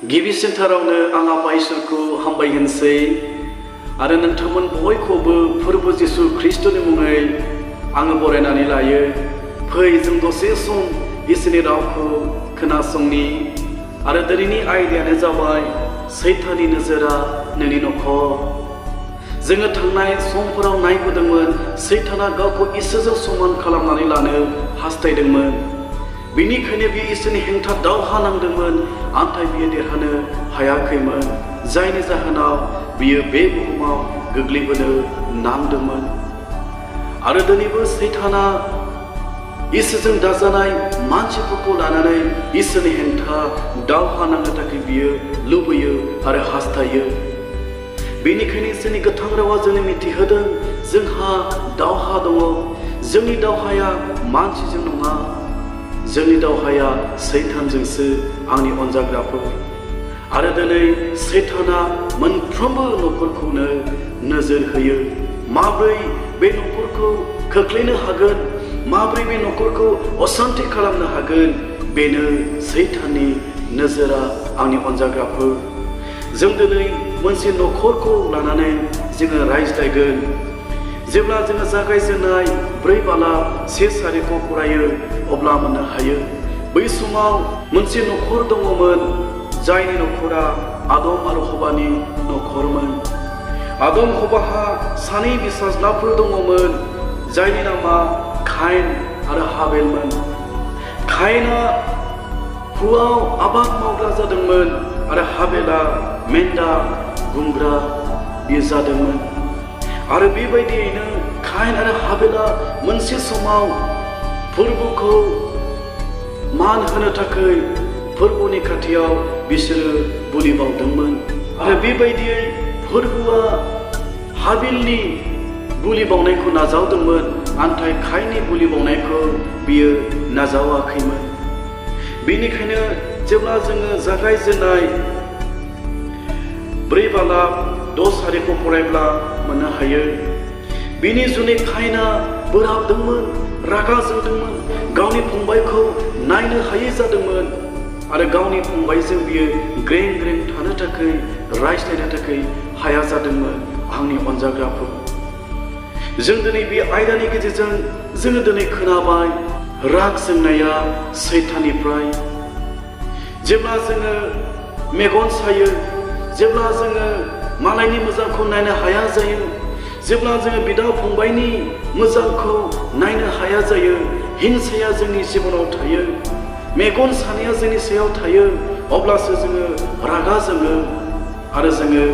गिबिसिनथारावनो आं आफा इसोरखौ हामबाय होनसै आरो नोंथांमोन बयखौबो फोरबो जिसु ख्रिस्टनि मुङै आङो बरायनानै लायो। फै जों दसे सम इसोरनि रावखौ खोनासंनि आरो दिनैनि आयदायानो जाबाय सैताननि नोजोरा नोंनि नखर। जोङो थांनाय समफोराव नायबोदोंमोन सैताना गावखौ इसोरजों समान खालामनानै लानो हास्थायदोंमोन। बेनिखायनो बियो इसोरनि हेंथा दावहा नांदोंमोन, नाथाय बियो देरहानो हायाखैमोन, जायनि जाहोनाव बियो बे बुहुमाव गोग्लैबोनो नांदोंमोन। आरो दिनैबो सैताना इसोरजों दाजानाय मानसिफोरखौ लानानै इसोरनि हेंथा दावहा नांनो थाखाय बियो लुबैयो आरो हास्थायो। बेनिखायनो इसोरनि गोथां रावा जोंनो मिथिहोदों जोंहा दावहा दङ। जोंनि दावहाया मानसिजों नङा, जोंनि दावहाया सैतानजोंसो, आंनि अनजाग्राफोर। आरो दिनै सैताना मोनफ्रोमबो नखरखौनो नोजोर होयो। माब्रै बे नखरखौ खोख्लैनो हागोन, माब्रै बे नखरखौ असान्ति खालामनो हागोन, बेनो सैताननि नोजोरा, आंनि अनजाग्राफोर। जों दिनै मोनसे नखरखौ लानानै जोङो रायज्लायगोन। जेब्ला जोङो जागायजेननाय 4 बाला 1 सारिखौ फरायो अब्ला मोननो हायो बै समाव मोनसे नखर दङमोन, जायनि नखरा आदम आरो हवानि नखरमोन। आदम हवाहा 2 फिसाज्लाफोर दङमोन, जायनि नामा काइन आरो हाबेलमोन। काइना हुआव आबाद मावग्रा जादोंमोन आरो हाबेला मेन्दा गुमग्रा बियो जादोंमोन। आरो बेबायदियैनो काइन आरो हाबेला मोनसे समाव फोरबोखौ मान होनो थाखाय फोरबोनि खाथियाव बिसोरो बुलि बावदोंमोन। आरो बेबायदियै फोरबोआ हाबेलनि बुलि बावनायखौ नाजावदोंमोन, नाथाय काइननि बुलि बावनायखौ बियो नाजावाखैमोन। बेनिखायनो जेब्ला जोङो जागायजेननाय 4 बाला 10 सारिखौ फरायब्ला मोननो हायो बिनि जुनै काइना बोराबदोंमोन, रागा जोंदोंमोन, गावनि फंबायखौ नायनो हायै जादोंमोन आरो गावनि फंबायजों बियो ग्रें ग्रें थानो थाखाय रायज्लायनो थाखाय हाया जादोंमोन। आंनि अनजाग्राफोर, जों दिनै बे आयदानि गेजेरजों जोङो दिनै खोनाबाय राग जोंनाया सैताननिफ्राय। जेब्ला जोङो मेगन सायो, जेब्ला जोङो मालायनि मोजांखौ नायनो हाया जायो, जेब्ला जोङो बिदा फंबायनि मोजांखौ नायनो हाया जायो, हिंसाया जोंनि जिबनाव थायो, मेगन सानाया जोंनि सायाव थायो, अब्लासो जोङो रागा जोङो आरो जोङो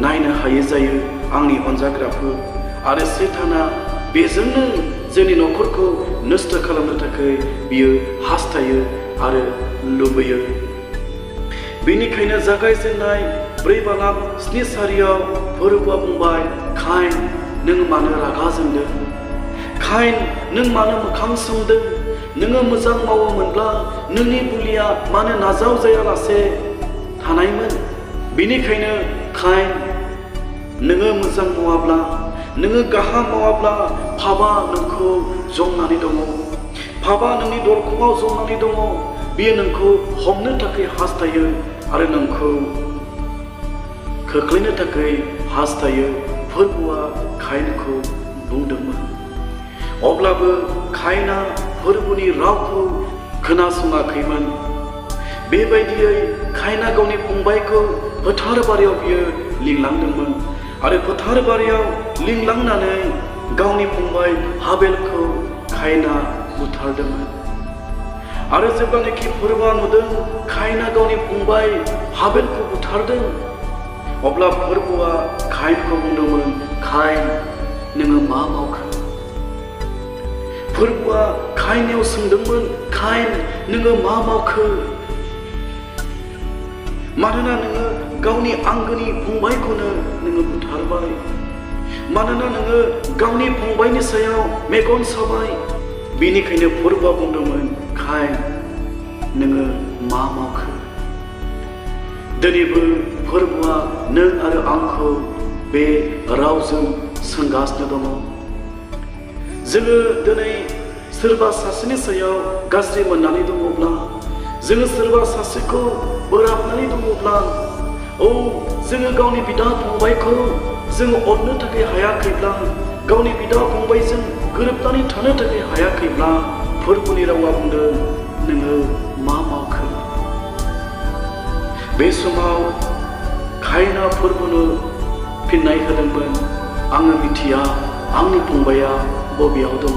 नायनो हायै जायो। आंनि अनजाग्राफोर, आरो सैताना बेजोंनो जोंनि नखरखौ नस्थ' खालामनो थाखाय बियो हास्थायो आरो लुबैयो। बेनिखायनो जागायजेननाय 4 बाला 7 सारियाव फोरबोआ बुंबाय, काइन नों मानो रागा जोंदों? काइन नों मानो मोखां सोमदों? नोङो मोजां मावोमोनब्ला नोंनि बुलिया मानो नाजाव जायालासे थानायमोन? बेनिखायनो काइन नोङो मोजां मावाब्ला, नोङो गाहाम मावाब्ला पापआ नोंखौ जमनानै दङ। पापआ नोंनि दरखङाव जमनानै दङ। बियो नोंखौ हमनो थाखाय हास्थायो आरो नोंखौ खोख्लैनो थाखाय हास्थायो। फोरबोआ काइनखौ बुंदोंमोन। अब्लाबो काइना फोरबोनि रावखौ खोनासङाखैमोन। बेबायदियै काइना गावनि फंबायखौ फोथार बारियाव बियो लिंलांदोंमोन आरो फोथार बारियाव लिंलांनानै गावनि फंबाय हाबेलखौ काइना बुथारदोंमोन। आरो जेब्लानाखि फोरबोआ नुदों काइना गावनि फंबाय हाबेलखौ बुथारदों, अब्ला फोरबोआ काइनखौ बुंदोंमोन, काइन नोङो मा मावखो? फोरबोआ काइननियाव सोंदोंमोन, काइन नोङो मा मावखो? मानोना नोङो गावनि आंगोनि फंबायखौनो नोङो बुथारबाय, मानोना नोङो गावनि फंबायनि सायाव मेगन साबाय। बेनिखायनो फोरबोआ बुंदोंमोन, काइन नोङो मा मावखो? दिनैबो फोरबोआ नों आरो आंखौ बे रावजों सोंगासिनो दङ। जोङो दिनै सोरबा सासेनि सायाव गाज्रि मोननानै दङब्ला, जोङो सोरबा सासेखौ बोराबनानै दङब्ला, जोङो गावनि बिदा फंबायखौ जोङो अननो थाखाय हायाखैब्ला, गावनि बिदा फंबायजों गोरोबनानै थानो थाखाय हायाखैब्ला, फोरबुनि रावा बुंदों नोङो मा मावखो? बे समाव कायना फोरबुनो फिननाय होदोंमोन, आङो मिथिया आंनि फंबाया बबेयाव दङ।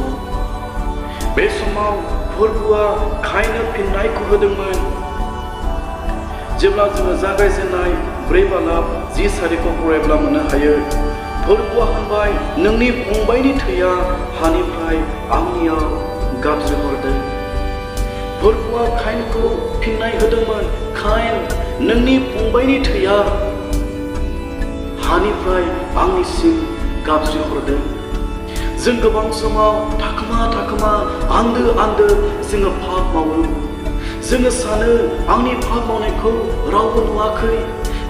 बे समाव फोरबुआ कायनो फिननायखौ होदोंमोन। जेब्ला जोङो जागायजेननाय 4:10 फरायब्ला मोननो हायो, फोरबुआ होनबाय, नोंनि फंबायनि थैया हानिफ्राय आंनियाव गाबज्रि हरदों। फोरबुआ कायनखौ फिननाय होदोंमोन, कायन, नोंनि फंबायनि थैया हानिफ्राय आंनिसिम गाबज्रि हरदों। जों गोबां समाव थाखोमा आन्दो जोङो पाप मावो। जोङो सानो आंनि पाप मावनायखौ रावबो नुवाखै।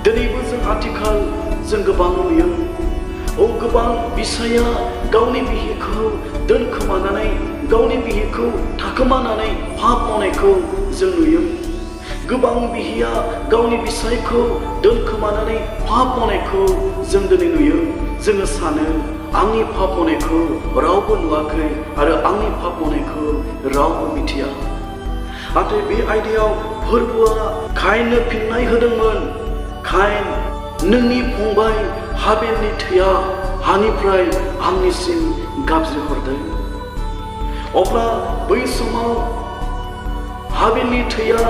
दिनैबो जों आथिखाल जों गोबां नुयो। गोबां बिसाया गावनि बिहिखौ दोनखोमानानै, गावनि बिहिखौ थाखोमानानै पाप मावनायखौ जों नुयो। गोबां बिहिया गावनि बिसायखौ दोनखोमानानै पाप मावनायखौ जों दिनै नुयो। जोङो सानो आंनि पाप मावनायखौ रावबो नुवाखै आरो आंनि पाप मावनायखौ रावबो मिथिया। नाथाय बे आयदायाव फोरबुआ कायननो फिननाय होदोंमोन, कायन, नोंनि फंबाय हाबेलनि थैया हानिफ्राय आंनिसिम गाबज्रि हरदों। अब्ला बै समाव हाबेलनि थैया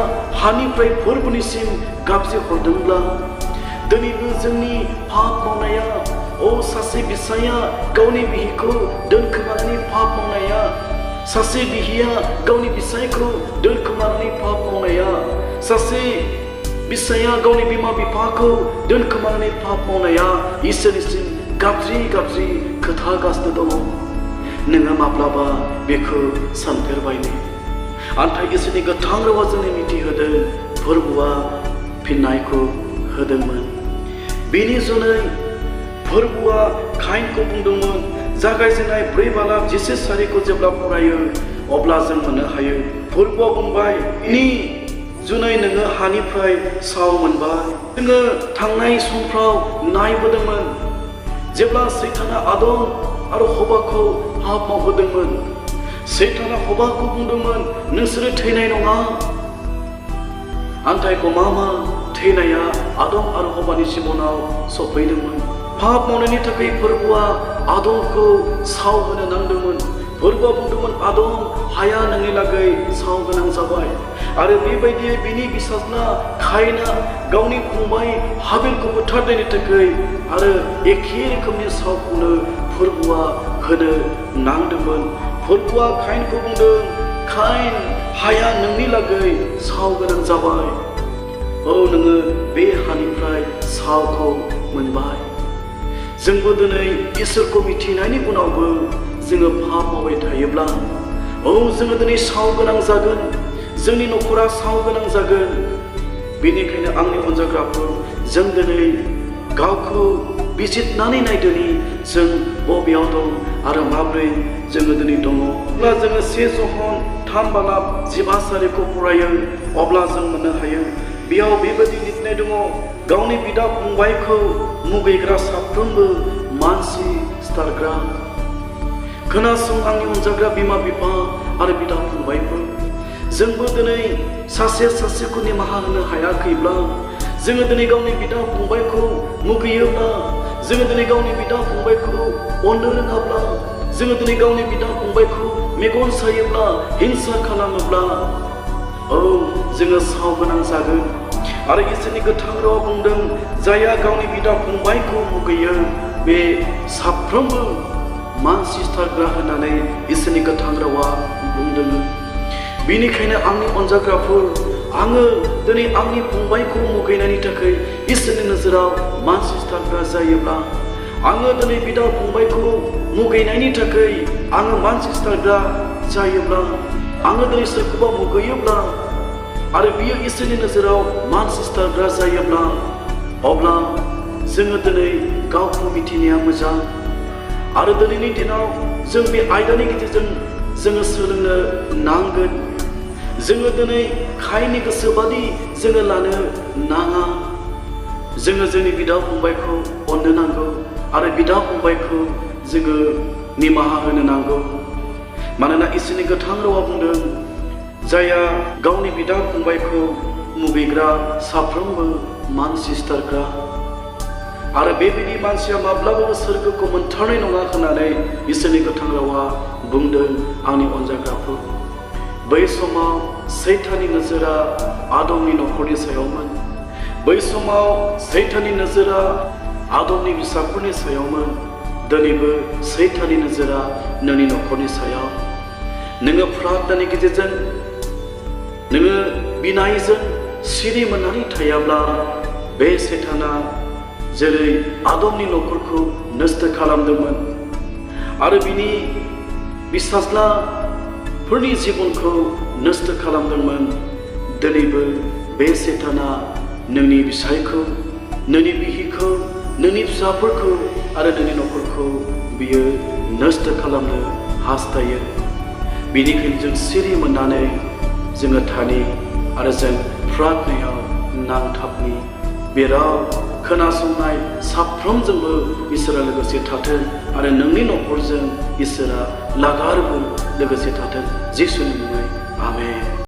हानिफ्राय फोरबुनिसिम गाबज्रि हरदोंब्ला, दिनैबो जोंनि पाप मावनाया, सासे बिसाया गावनि बिहिखौ दोनखोमानानै पाप मावनाया, सासे बिहिया गावनि बिसायखौ दोनखोमानानै पाप मावनाया, सासे बिसाया गावनि बिमा बिफाखौ दोनखोमानानै पाप मावनाया इसोरनिसिम गाबज्रि खोथागासिनो दङ। नोङो माब्लाबा बेखौ सानफेरबायने? नाथाय इसोरनि गोथां रावा जोंनो मिथिहोदों, फोरबुआ फिननायखौ होदोंमोन। बेनि जुनै फोरबुआ कायनखौ बुंदोंमोन। जागायजेननाय 4:10 जेब्ला फरायो, अब्ला जों मोननो हायो, फोरबुआ बुंबाय, बेनि जुनै नोङो हानिफ्राय साव मोनबाय। जोङो थांनाय समफ्राव नायबोदोंमोन, जेब्ला सैताना आदम आरो हवाखौ पाप मावहोदोंमोन। सैताना हवाखौ बुंदोंमोन, नोंसोरो थैनाय नङा। नाथाय गमामा थैनाया आदम आरो हवानि जिबनाव सफैदोंमन। पाप मावनायनि थाखाय फोरबुआ आदमखौ साव होनो नांदोंमोन। फोरबुआ बुंदोंमन, आदम, हाया नोंनि लागै साव गोनां जाबाय। आरो बेबायदियै बिनि बिसाजना कायना गावनि फंबाय हाबेलखौ बुथारनायनि थाखाय आरो एखे रोखोमनि सावखौनो फोरबुआ होनो नांदोंमोन। फोरबुआ कायनखौ बुंदों, कायन, हाया नोंनि लागै साव गोनां जाबाय। नोङो बे हानिफ्राय सावखौ मोनबाय। जोंबो दिनै इसोरखौ मिथिनायनि उनावबो जोङो पाप मावबाय थायोब्ला, जोङो दिनै साव गोनां जागोन। जोंनि न'खरा साव गोनां जागोन। बेनिखायनो आंनि अनजाग्राफोर, जों दिनै गावखौ बिजिरनानै नायदोनि जों बबेयाव दं आरो माब्रै जोङो दिनै दङ। अब्ला जोङो 1 जन 3:15 फरायो, अब्ला जों मोननो हायो, बेयाव बेबायदि लिरनाय दङ, गावनि बिदा फंबायखौ मुगैग्रा साफ्रोमबो मानसि सिथारग्रा। खोनासं आंनि अनजाग्रा बिमा बिफा आरो बिदा फंबायफोर, जोंबो दिनै सासेखौ निमाहा होनो हायाखैब्ला, जोङो दिनै गावनि बिदा फंबायखौ मुगैयोब्ला, जोङो दिनै गावनि बिदा फंबायखौ अननो रोङाब्ला, जोङो दिनै गावनि बिदा फंबायखौ मेगन सायोब्ला, हिंसा खालामोब्ला, जोङो साव गोनां जागोन। आरो इसोरनि गोथां रावा बुंदों, जायहा गावनि बिदा फंबायखौ मुगैयो, बे साफ्रोमबो मानसि सिथारग्रा होननानै इसोरनि गोथां रावा बुंदों। बेनिखायनो आंनि अनजाग्राफोर, आङो दिनै आंनि फंबायखौ मुगैनायनि थाखाय इसोरनि नोजोराव मानसि सिथारग्रा जायोब्ला, आङो दिनै बिदा फंबायखौ मुगैनायनि थाखाय आङो मानसि सिथारग्रा जायोब्ला, आङो दिनै सोरखौबा मुगैयोब्ला आरो बियो इसोरनि नोजोराव मानसि सिथारग्रा जायोब्ला, अब्ला जोङो दिनै गावखौ मिथिनाया मोजां। आरो दिनैनि दिनाव जों बे आयदानि गेजेरजों जोङो सोलोंनो नांगोन। जोङो दिनै खायनि गोसोबादि जोङो लानो नाङा। जोङो जोंनि बिदा फंबायखौ अननो नांगौ आरो बिदा फंबायखौ जोङो निमाहा होनो नांगौ। मानोना इसोरनि गोथां रावा बुंदों, जायहा गावनि बिदा फंबायखौ मुगैग्रा साफ्रोमबो मानसि सिथारग्रा आरो बेबायदि मानसिया माब्लाबाबो सोरगोखौ मोनथारनाय नङा होननानै इसोरनि गोथां रावा बुंदों। आंनि अनजाग्राफोर, बै समाव सैताननि नोजोरा आदमनि नखरनि सायावमोन। बै समाव सैताननि नोजोरा आदमनि फिसाफोरनि सायावमोन। दिनैबो सैताननि नोजोरा नोंनि नखरनि सायाव। नोङो प्रार्थनानि गेजेरजों, नोङो बिनायजों सिरि मोननानै थायाब्ला बे सैताना जेरै आदमनि नखरखौ नस्थ' खालामदोंमोन आरो बिनि फिसाज्लाफोरनि जिबनखौ नस्थ' खालामदोंमोन, दिनैबो बे सैताना नोंनि फिसायखौ, नोंनि बिहिखौ, नोंनि फिसाफोरखौ आरो नोंनि नखरखौ बियो नस्थ' खालामनो हास्थायो। बेनिखायनो जों सिरि मोननानै जोङो थानि आरो जों प्रार्थनायाव नांथाबनि। बे राव खोनासंनाय साफ्रोमजोंबो इसोरा लोगोसे थाथों आरो नोंनि नखरजों इसोरा लागारबो लोगोसे थाथों। जिसुनि मुङै आमेन।